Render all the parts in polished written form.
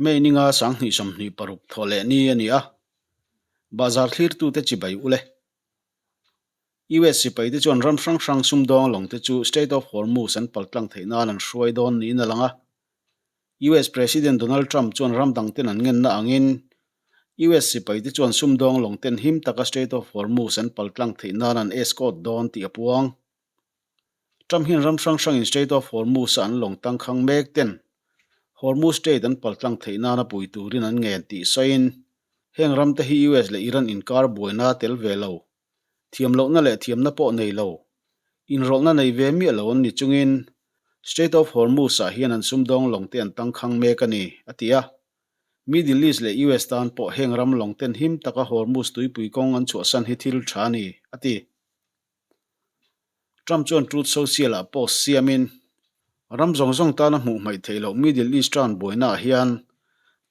May ninga 2026 thawhleh ni a ni a, bahzar thlirtute chibai ule. US sipaite chuan ram hrang hrang sumdawng lawngte chu Strait of Hormuz an paltlang theih nan an hruai dawn niin a lang a. US President Donald Trump chuan ram dangten an ngenna angin US sipaite chuan sumdawng lawngten him taka Strait of Hormuz an paltlang theih nan an escort dawn tih a puang. Trump hian ram hrang hrangin Strait of Hormuz-a an lawng tangkhang mek ten Hormuz Strait an paltlang theih nana pui turin an ngen tih sawiin heng ramte hi US leh Iran inkar buaina tel ve lo, thiam lohna leh thiamna pawh nei lo, inrawlhna nei ve miah lo an ni chungin Strait of Hormuz-ah hian an sumdawng lawngte an tangkhang mek a ni, a ti a. Middle East leh US tan pawh heng ram lawngten him taka Hormuz tuipui kawng an chhuahsan hi thil tha a ni, a ti. Trump chuan Truth Social-ah post siamin, Ram zawng zawng tana hmuh hmaih theih loh Middle East tan buainaah hian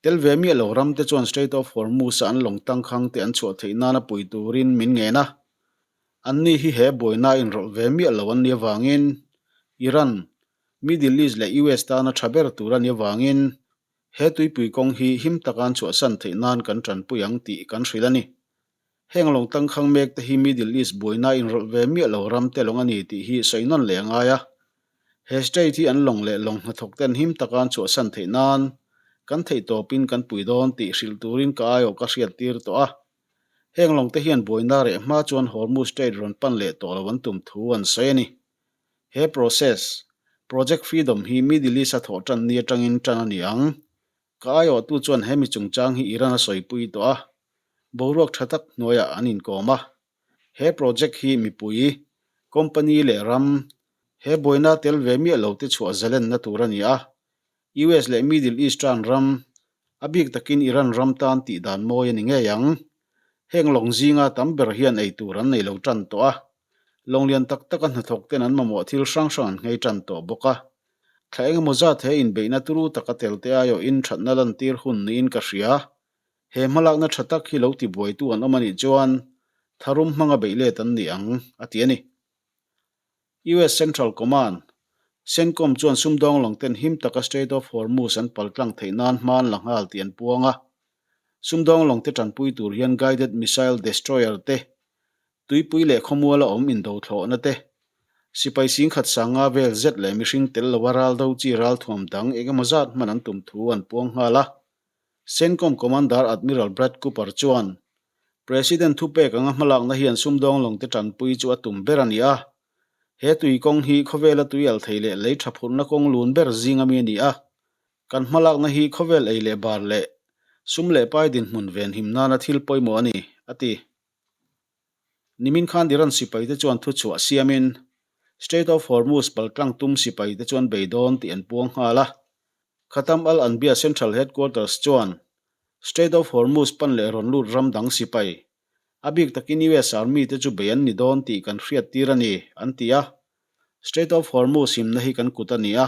tel ve miah lo ramte chuan Strait of Hormuz-a an lawng tangkhang te an chhuah theih nana pui turin min ngen a. Anni hi he buainaa inrawlh ve miah lo an nih avangin Iran, Middle East leh US tana tha ber tur a nih avangin he tuipui kawng hi him taka an chhuahsan theih nan kan tanpui ang tih kan hrilh a ni. Heng lawng tangkhang mek te hi Middle East buaina inrawlh ve miah lo ram te lawng a ni tih hi sawi nawn leh a ngai a. He state hi an lawng leh lawng hnathawk ten him taka an chhuahsan theih nan kan theih tawpin kan pui dawn tih hrilh turin ka aiawh ka hriat tir tawh a. Heng lawng te hian buaina reh hma chuan Hormuz Strait rawn pan leh tawh lo an tum thu an sawi a ni. He process, Project Freedom hi Middle East a thawh tan ni atangin tan a ni ang. Ka aiawhtu chuan hemi chungchang hi Iran a sawipui tawh a, boruak tha tak hnuaiah an inkawm a. He project hi mipui, company leh ram, he buaina tel ve miah lo te chhuah zalenna tur a ni a. US leh Middle East tan ram, a bik takin Iran ram tan tih dan mawi a ni ngei ang. Heng lawng zinga tam ber hian ei tur an nei lo tan tawh a. Lawng lian tak taka hnathawk ten an mamawh thil hrang hrang an nghei tan tawh bawk a. Thla engemaw zat he inbeihna turu taka tel te aiawhin thatna lantir hun niin ka hria. He hmalakna tha tak hi lo tibuaitu an awm a nih chuan tharum hmanga beih let an ni ang, a ti a ni. US Central Command, CENTCOM, chuan sumdawng lawngten him taka Strait of Hormuz an paltlang theih nan hma an la nghal tih an puang a. Sumdawng lawngte tanpui tur hian guided missile destroyer te Tuipui leh khawmuala awm indo thlawhna te, sipai singkhat sanga vel zet leh mihring tel lova ral do chi ralthuam dang eng emaw zat hman an tum thu an puang nghal a. CENTCOM Commander Admiral Brad Cooper chuan, President thupek anga hmalakna hian sumdawng lawngte tanpui chu a tum ber a ni a. He tui kawng hi khawvela tui al thei leh lei tha phurhna kawng lun ber zing ami a ni a. Kan hmalakna hi khawvel ei leh bar leh sum leh pai dinhmun venhim nana thil pawimawh a ni, a ti. Nimin khan Iran sipaite chuan thuchhuah siamin Strait of Hormuz paltlang tum sipaite chuan bei dawn tih an puang nghal a. Khatam al-Anbiya Central Headquarters chuan Strait of Hormuz pan leh rawn lut ram dang sipai, a bik takin US Army te chu bei an ni dawn tih kan hriat tir a ni, an ti a. Strait of Hormuz himna hi kan kut a ni a,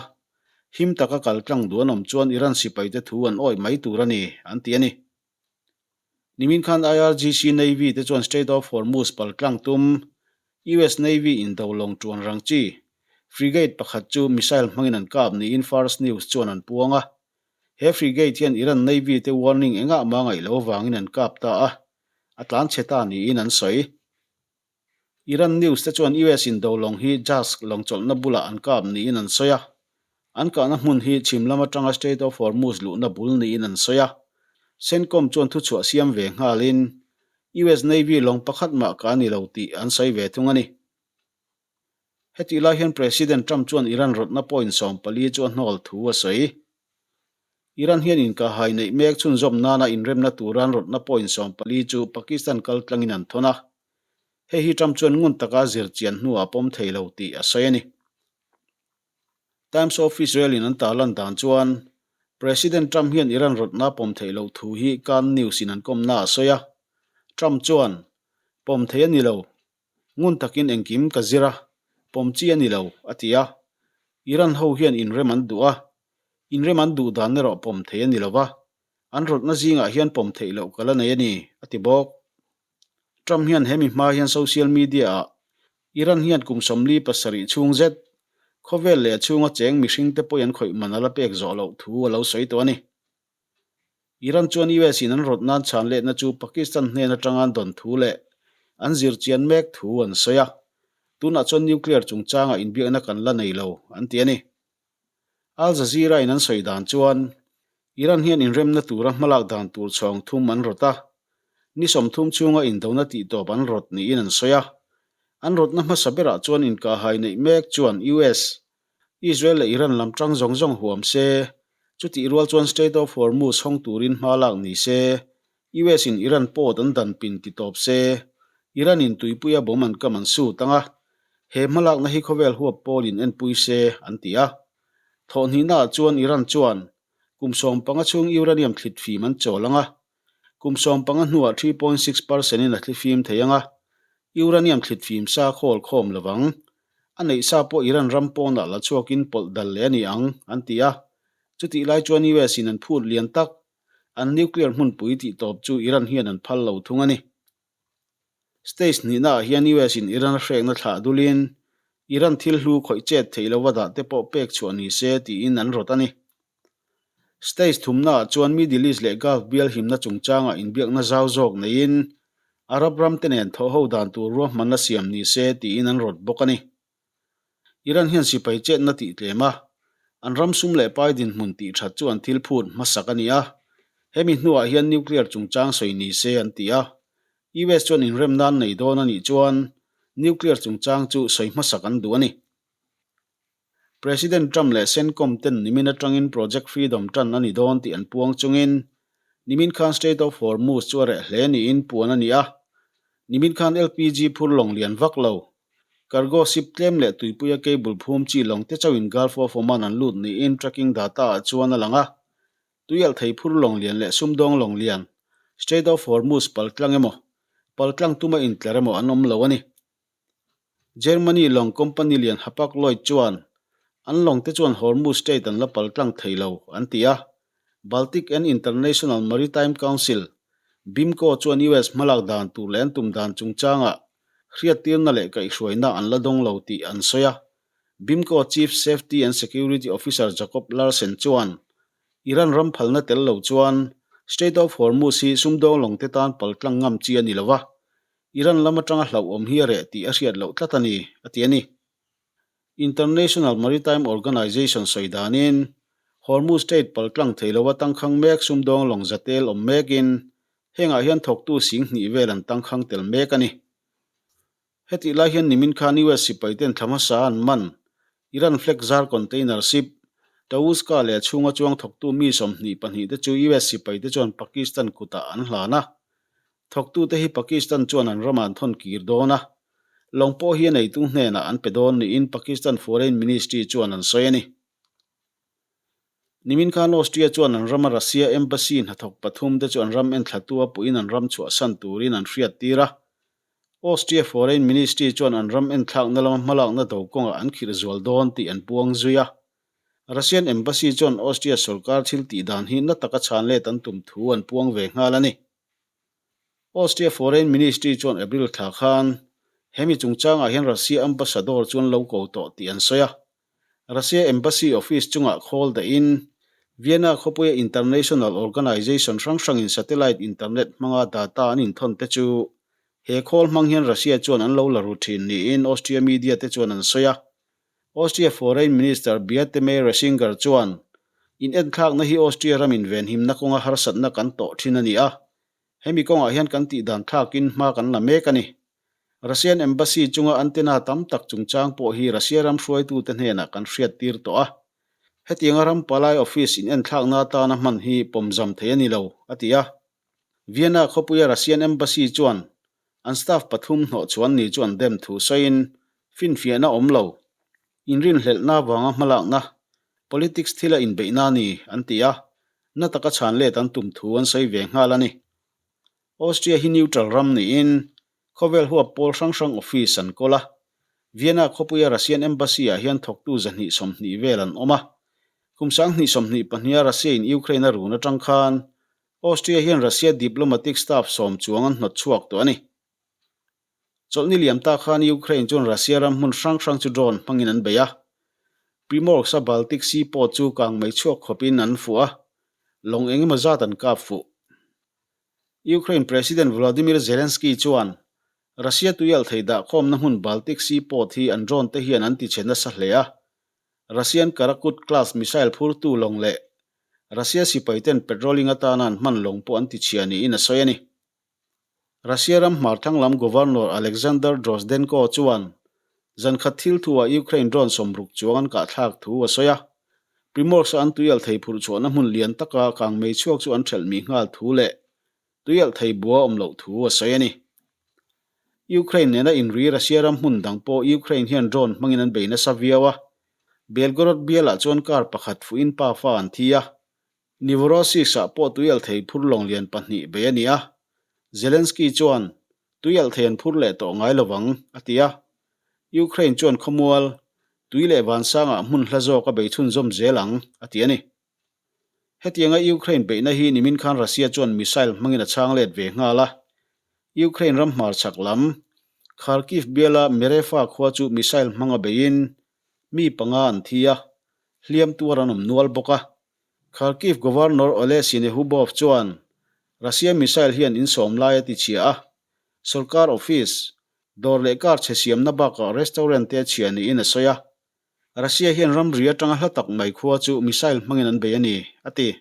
him taka kaltlang duh an awm chuan Iran sipaite thu an awih mai tur a ni, an ti a ni. Nimin khan IRGC Navy te chuan Strait of Hormuz paltlang tum US Navy in do lawng tuan rang chi frigate pakhat chu missile hmangin an kap niin Fars News chuan an puang a. He frigate hian Iran Navy te warning engah mah ngaih lo avangin an kap ta a, a tlan chhe ta niin an sawi. Iran news te chuan US in do lawng hi Jask lawng chawlhna bulah an kap niin an sawi a. An kahna hmun hi chhim lam atanga Strait of Hormuz luhna bul niin an sawi a. CENTCOM chuan thuchhuah siam ve nghalin US Navy lawng pakhat mah ka ni lo tih an sawi ve thung a ni. Hetih lai hian President Trump chuan Iran rawtna point 14 chu a hnawl thu a sawi. Iran hian inkahhai neih mek chhunzawm nana inremna turan rawtna point 14 chu Pakistan kaltlangin an thawn a. Hei hi Trump chuan ngun taka zir chian hnuah a pawm thei lo tih a sawi a ni. Times of Israel in an tarlan dan chuan President Trump hian Iran rawtna pawm theih loh thu hi Kan News in an kawmna a sawi a. Trump chuan, Pawm thei a ni lo. Ngun takin engkim ka zir a, pawm chi a ni lo, a ti a. Iran ho hian inrem an duh a, inrem an duh dan erawh pawm thei a ni lo va, an rawtna zingah hian pawm theih loh ka la nei a ni, a ti bawk. Trump hian hemi hma hian social media-ah Iran hian kum 47 chhung zet khawvel leh a chhunga cheng mihringte pawhin an khawih man a la pek zawh loh thu a lo sawi tawh a ni. Iran chuan US in an rawt nan chhan letna chu Pakistan hnen atanga an dawn thu leh an zir chian mek thu an sawi a. Tunah chuan nuclear chungchangah inbiakna kan la nei lo, an ti a ni. Al Jazeera in an sawi dan chuan Iran hian inremna tura hmalak dan tur chhawng thum an rawt a, ni 30 chhunga indona tihtawp an rawt niin an sawi a. An rawtna hmasa berah chuan inkahhai neih mek chuan US, Israel leh Iran lam tang zawng zawng huam se, chutih rual chuan Strait of Hormuz hawng turin hma lak ni se, US in Iran port an dan pin ti tawp se, Iran in tuipuia bomb an kam an sut ang a, he hmalakna hi khawvel huap pawlin enpui se, an ti a. Thawhhnihnaah chuan Iran chuan kum 15 chhung uranium thlit fim an chawl ang a, kum 15 hnuah 3.6 percent in a thli fim thei ang a, uranium thlit fim sa khawl khawm lo vang. A neih sa pawh Iran ram pawnah la chhuakin pawlh dal leh a ni ang, an ti a. Chutih lai chuan US in an phut lian tak, an nuclear hmunpui tih tawp chu Iran hian an phal lo thung a ni. Stage hnihnaah hian US in Iran a hrekna thlah dulin Iran thil hlu khawih chet theih lova dah te pawh pek chhuah ni se tiin an rawt a ni. Stage thumnaah chuan Middle East leh Gulf bial himna chungchangah inbiakna zau zawk neiin Arab ram te nen thawhho dan tur ruahmanna siam ni se tiin an rawt bawk a ni. Iran hian sipai chetna tih tlem a, an ram sum leh pai dinhmun tih that chu an thil phut hmasak a ni a, hemi hnuah hian nuclear chungchang sawi ni se an ti a, US chuan inrem nan nei dawn a nih chuan nuclear chungchang chu sawi hmasak an duh a ni. President Trump leh CENTCOM ten nimin atangin Project Freedom tan a ni dawn tih an puang chungin nimin khan Strait of Hormuz chu a reh hle niin puan a ni a, nimin khan LPG phur lawng lian vak lo Cargo ship tlem leh tuipuia cable phum chi lawng te chauhin Gulf of Oman an lut niin tracking data ah chuan a lang a. Tuialh thei phur lawng lian leh sumdawng lawng lian, Strait of Hormuz paltlang emaw, paltlang tuma intler emaw an awm lo a ni. Germany lawng company lian Hapag-Lloyd chuan an lawng te chuan Hormuz Strait an la paltlang thei lo an ti a. Baltic and International Maritime Council, BIMCO, chuan US hmalak dan tur leh an tum dan chungchangah hriattirna leh kaihhruaina an la dawng lo tih an sawi a. BIMCO Chief Safety and Security Officer Jacob Larsen chuan, Iran ram phalna tel lo chuan Strait of Hormuz hi sumdawng lawngte tan paltlang ngam chi a ni lo va, Iran lam atanga hlauhawm hi a reh tih a hriat loh tlat a ni, a ti a ni. International Maritime Organization sawi danin, Hormuz Strait paltlang thei lova tangkhang mek sumdawng lawng zatel awm mekin hengah hian thawktu 2000 vel an tangkhang tel mek a ni. Hetih lai hian nimin khan US sipaiten thla hmasa an man Iran flag zar container ship Tawuska leh a chhunga chuang thawktu mi 22 te chu US sipaite chuan Pakistan kutah an hlan a. Thawktute hi Pakistan chuan an ramah an thawn kir dawn a, lawng pawh hi a neitu hnenah an pe dawn niin Pakistan Foreign Ministry chuan an sawi a ni. Nimin khan Austria chuan an rama Russia Embassy hnathawk pathum te chu an ram enthlatu a puhin an ram chhuahsan turin an hriattir a. Austria Foreign Ministry chuan an ram enthlakna lama hmalakna do kawngah an khirh zual dawn tih an puang zui a. Russian Embassy chuan Austria sorkar thil tih dan hi na taka chhan let an tum thu an puang ve nghal a ni. Austria Foreign Ministry chuan April thla khan hemi chungchangah hian Russia Ambassador chu an lo ko tawh tih an sawi a. Russia Embassy office chungah khawl dahin Vienna khawpuia international organization hrang hrangin satellite internet hmanga data an inthawn te chu he khawl hmang hian Russia chuan an lo la ru thin niin Austria media te chuan an sawi a. Austria Foreign Minister Beate Meier-Resinger chuan, Inenthlakna hi Austria ramin venhimna kawnga harsatna kan tawh thin a ni a, hemi kawngah hian kan tihdan thlakin hma kan la mek a ni. Russian Embassy chunga antenna tam tak chungchang pawh hi Russia ram hruaitute hnenah kan hriattir tawh a. Hetianga ram palai office inenthlakna atana hman hi pawmzam thei a ni lo, a ti a. Vienna khawpuia Russian Embassy chuan an staff pathum hnawh chuan ni chu an dem thu sawiin finfiahna awm lo, inrinhlelhna avanga hmalakna, politics thila inbeihna a ni, an ti a, na taka chhan let an tum thu an sawi ve nghal a ni. Austria hi neutral ram niin khawvel huap pawl hrang hrang office an kawl a, Vienna khawpuia Russian Embassy-ah hian thawktu 120 vel an awm a. Kum 2022-a Russia-in Ukraine a run atang khan Austria hian Russia diplomatic staff sawm chuang an hnawt chhuak tawh a ni. Chawlhni liam ta khan Ukraine chuan Russia ram hmun hrang hrang chu drone hmangin an bei a. Primorsk-a Baltic Sea port chu kang mai chhuak khawpin an fuh a. Lawng eng emaw zat an kap fuh. Ukraine President Volodymyr Zelensky chuan Russia tuialh thei dahkhawmna hmun Baltic Sea port hi an drone te hian an tichhe nasa hle a. Russian Karakut class missile phurtu lawng leh Russia sipai ten patrolling atana an hman lawng pawh an tichhia niin a sawi a ni. Russia ram hmarthlang lam Governor Alexander Drozdenko chuan zan khat thil thu-ah Ukraine drone sawmruk chuang an kahthlak thu a sawi a. Primorsk-a an tuialh thei phurh chhuahna hmun lian taka kangmei chhuak chu an ṭhelh mih nghal thu leh tuialh thei bua awm loh thu a sawi a ni. Ukraine nena inri Russia ram hmun dang pawh Ukraine hian drone hmangin an bei nasa viau a. Belgorod bialah chuan car pakhat fuhin pafa an thi a. Novorossiysk-ah pawh tuialh thei phur lawng lian pahnih bei a ni a. Zelensky chuan, Tuialh thei an phur leh tawh ngai lo vang, a ti a. Ukraine chuan khawmual, tui leh vansangah hmun hla zawk a bei chhunzawm zel ang, a ti a ni. Hetianga Ukraine beihna hi nimin khan Russia chuan missile hmangin a chhang let ve nghal a. Ukraine ram hmarchhak lam, Kharkiv biala Merefa khua chu missile hmanga beiin mi panga an thi a, hliam tuar an awm nual bawk a. Kharkiv Governor Oleh Sinehubov chuan Russia missile hian insawm lai a tichhia a, sorkar office, dawr leh car chhe siamna bakah restaurant te a chhia niin a sawi a. Russia hian ramri atanga hla tak mai khua chu missile hmangin an bei a ni, a ti.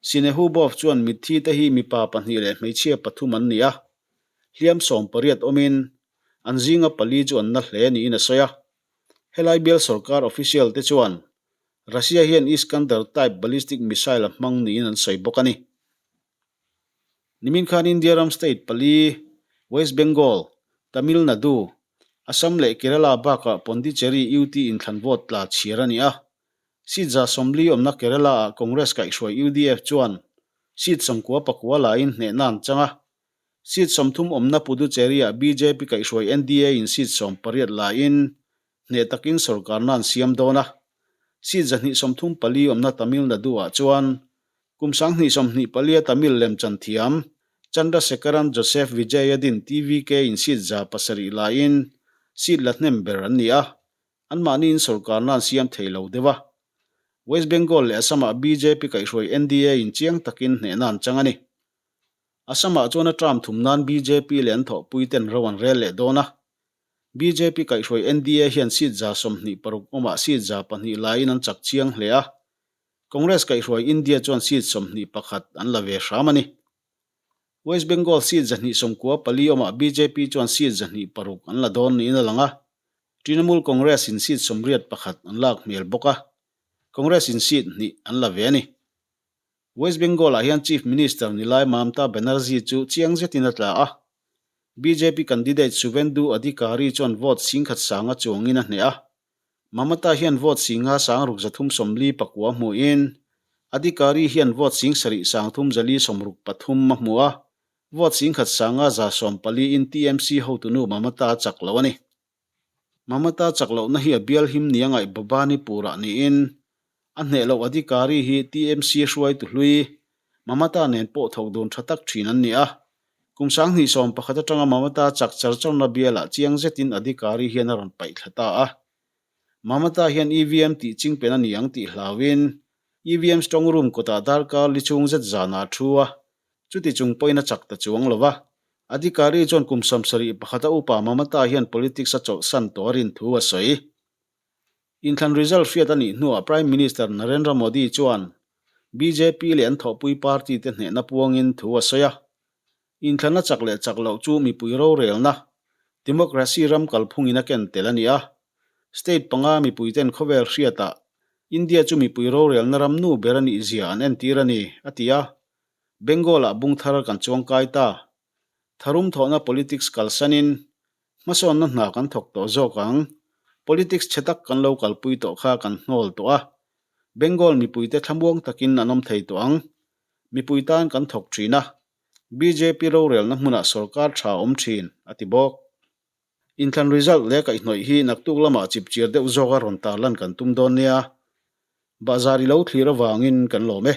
Sinehubov chuan mitthi te hi mipa pahnih leh hmeichhia pathum an ni a, hliam 18 awmin an zinga pali chu an na hle niin a sawi a. Helai bial sorkar official te chuan Russia hian Iskander type ballistic missile a hmang niin an sawi bawk a ni. Nimin khan India ram state pali, West Bengal, Tamil Nadu, Assam leh Kerala bakah Pondicherry UT inthlan vote tla chhiar a ni a. Seat 140 awmna Kerala-ah Congress kaihhruai UDF chuan seat 94 laiin hnehna an chang a. Seat 30 awmna Puducherry-ah bjp kaihhruai NDA-in seat 18 laiin Hneh takin sorkarna an siam dawn a, seat 234 awmna Tamil Nadu-ah chuan kum 2024-a Tamil lemchan thiam Chandrasekaran Joseph Vijayadin TVK-in seat 700 laiin seat la hnem ber an ni a, anmahniin sorkarna an siam thei lo deuh a. West Bengal leh Assam-ah bjp kaihhruai NDA-in chiang takin hnehna an chang a ni. Assam-ah chuan a term thum nan bjp leh an thawhpuiten ro an rel leh dawn a, Bjp kaihhruai NDA hian seat 26 awmah seat 2 laiin an chak chiang hle a, Congress kaihhruai India chuan seat 21 an la ve hram a ni. West Bengal seat 194 awmah bjp chuan seat 106 an la dawn niin a lang a, Trinamool Congress in seat 81 an lak hmel bawk a, Congress in seat hnih an la ve a ni. West Bengal-ah hian Chief Minister ni lai Mamta Banerjee chu chiang zetin a tla a. Bjp candidate Suvendu Adhikari chuan vote 10,000 sanga chuangin a hneh a. Mamata hian vote 5,594 hmuin, Adhikari hian vote 7,363 a hmu a, vote 1,114-in TMC hotunu Mamata a chak lo a ni. Mamata chak lohna hi a bial him nia ngaih Bhabanipur-ah niin, a hneh loh Adhikari hi TMC hruaitu hlui Mamata nen pawh thawk dun tha tak thin an ni a. Kum 2011 atanga Mamata chak char charna bialah chiang zetin Adhikari hian a rawn paih thla ta a. Mamata hian EVM tih chingpen a ni ang tih hlauin EVM strong room kawtah darkar li chhung zet zanah a thu a, Chuti chung pawhin a chak ta chuang lo va. Adhikari chuan kum 71 a upa Mamata hian politics a chawlhsan tawh a rin thu a sawi. Inthlan result hriat a nih hnuah Prime Minister Narendra Modi chuan bjp leh an thawhpui party te hnehna puangin thu a sawi a. Inthlanna chak leh chak loh chu mipui rorelna, democracy ram kalphungin a ken tel a ni a. State panga mipuiten khawvel hriatah India chu mipui rorelna ram nu ber a nih zia an entir a ni, a ti a. Bengal-ah bung thar kan chuang kai ta. Tharum thawhna politics kalsanin hmasawnna hna kan thawk tawh zawk ang. Politics chhe tak kan lo kalpui tawh kha kan hnawl tawh a. Bengal mipuite thlamuang takin an awm thei tawh ang. Mipui tan kan thawk thin a. Bjp rorelna hmunah sorkar tha awm thin, a ti bawk. Inthlan result leh kaihhnawih hi naktuk lamah chipchiar deuh zawka rawn tarlan kan tum dawn nia. Bahzar i lo thlir avangin kan lawm e.